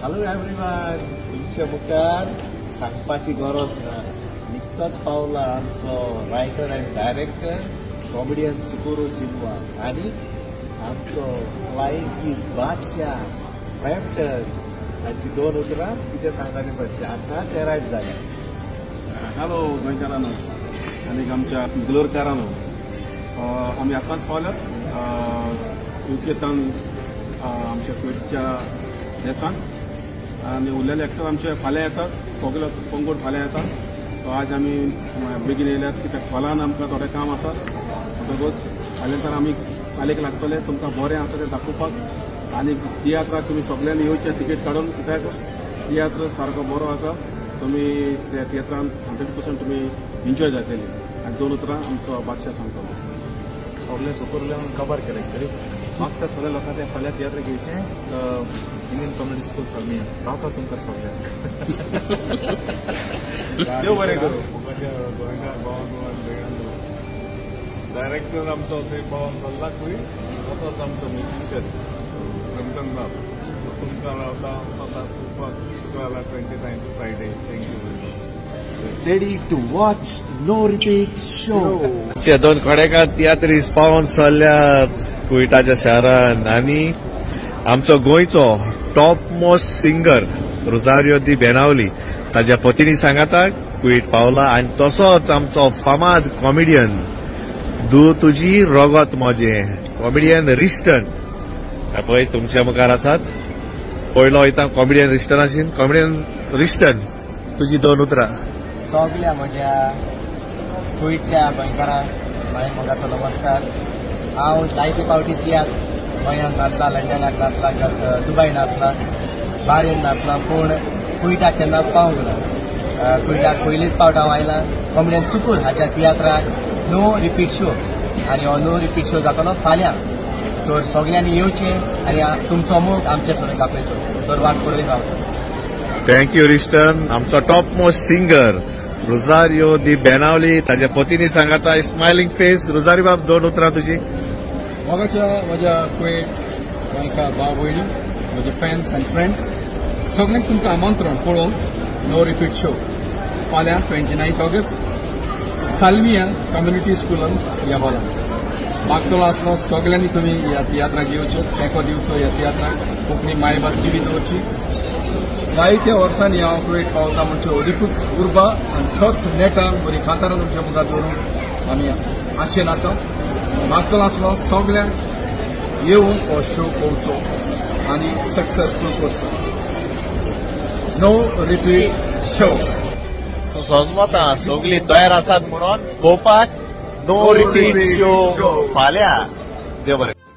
Hello everyone, तुमच्या मुखार सांगपाची गरज ना. निकतोच पावला आमचो writer and director comedian Socorro Silva आनी आमचो फ्लायंग is बादशाह फ्रॅम्पटन हाची दोन उतरां कितें सांगताली पळय आतांच एरायव जाल्या. हॅलो गोंयकारांनो आनी आमच्या मंगलोरकारांनो, आमी आतांच पावल्यात युकेतान आमच्या कुवेतच्या देसान आनी उरलेले एक्टर आमचे फाल्यां येतात, सगळे पंगड फाल्यां येतात. सो आज आमी बेगीन येयल्यात कित्याक फाल्यां आमकां थोडें काम आसा, म्हणटकूच फाल्यां तर आमी चालीक लागतले. तुमकां बरें आसा तें दाखोवपाक आनी तियात्राक तुमी सगळ्यांनी येवचें तिकेट काडून, कित्याक तियात्र सारको बरो आसा. तुमी त्या तियात्रान 100% तुमी एन्जॉय जातली. आनी दोन उतरां आमचो बादशाह सांगतलो. सगळे सुकूर कबर केले एक्चुअली मागता सगळ्या लोकांक ते फाल्यां तियात्र घेवचें. इंडियन कम्युनिटी स्कूल सगळीं रावता तुमकां सगळ्यांक. देव बरें करूं. गोंयकार भावांनो आनी भयणांनो, डायरेक्टर आमचो थंय पावोन चल्ला खंय, तसोच आमचो म्युजिशियन फ्रॅम्पटन बाब तुमकां रावता सदां शुक्रारा 29 Friday. Thank you very much. Ready to watch no repeat show. दोन खडेकार तियात्रीस पावोन चल्ल्यात कुवेटाच्या शारान आनी आमचो गोंयचो top most singer Rosario de Benaulim ताज्या पतीनी सांगाता कुवेट पावला आनी तसोच आमचो फामाद कॉमेडियन दू तुजी रोगत म्हजें कॉमेडियन रिस्टन पळय तुमच्या मुखार आसात. पयलो वयता कॉमेडियन रिस्टनाशीन. कॉमेडियन रिस्टन, तुजी दोन उतरां. सगल्या म्हज्या कुवेटच्या गोंयकारांक म्हाज्या मोगाचो नमस्कार. हांव जायते फावटी तियात्र गोंयांत नाचला, लंडनाक नाचला, दुबय नाचला, बारेन नाचला, पूण कुवेटाक केन्नाच पावूंक ना. कुवेटाक पयलीच फावट हांव आयला कॉमेडियन सुकूर हाच्या तियात्राक नो रिपीट शो, आनी हो नो रिपीट शो जातलो फाल्यां. तर सगल्यांनी येवचें आनी तुमचो मोग आमचे सगळे दाखयचो. तर वाट पळयत रावता. Thank you Riston. आमचो top most singer Rosario de Benaulim ताज्या पतीनी सांगाता स्मायलिंग फेस. रोजारियो बाब, दोन उतरां तुजी. मोगाच्या म्हज्या कुवेट गोंयकार भाव भयणी, म्हजे फॅन्स आनी फ्रेंड्स सगळ्यांक तुमकां आमंत्रण पळोवंक नो रिपीट शो फाल्यां 29 ऑगस्ट साल्मिया कम्युनिटी स्कुलान ह्या हॉलान मागतलो आसलो. सगळ्यांनी तुमी ह्या तियात्राक येवच्यो, तेंको दिवचो. ह्या तियात्राक कोंकणी मायभास जिवी दवरची. जायत्या वर्सांनी हांव कुवेट पावता म्हणचे अदिकूच उर्बा आनी थोच नेटान बरी कांतारां तुमच्या मुखार दवरूंक आमी आशेन आसा. मागतलो आसलो सगळ्यांक येवन हो शो पळोवचो आनी सक्सेसफूल करचो. No repeat show. सजमता सगळीं तयार आसात म्हणून पळोवपाक नो रिपीट शो फाल्यां. देव बरें.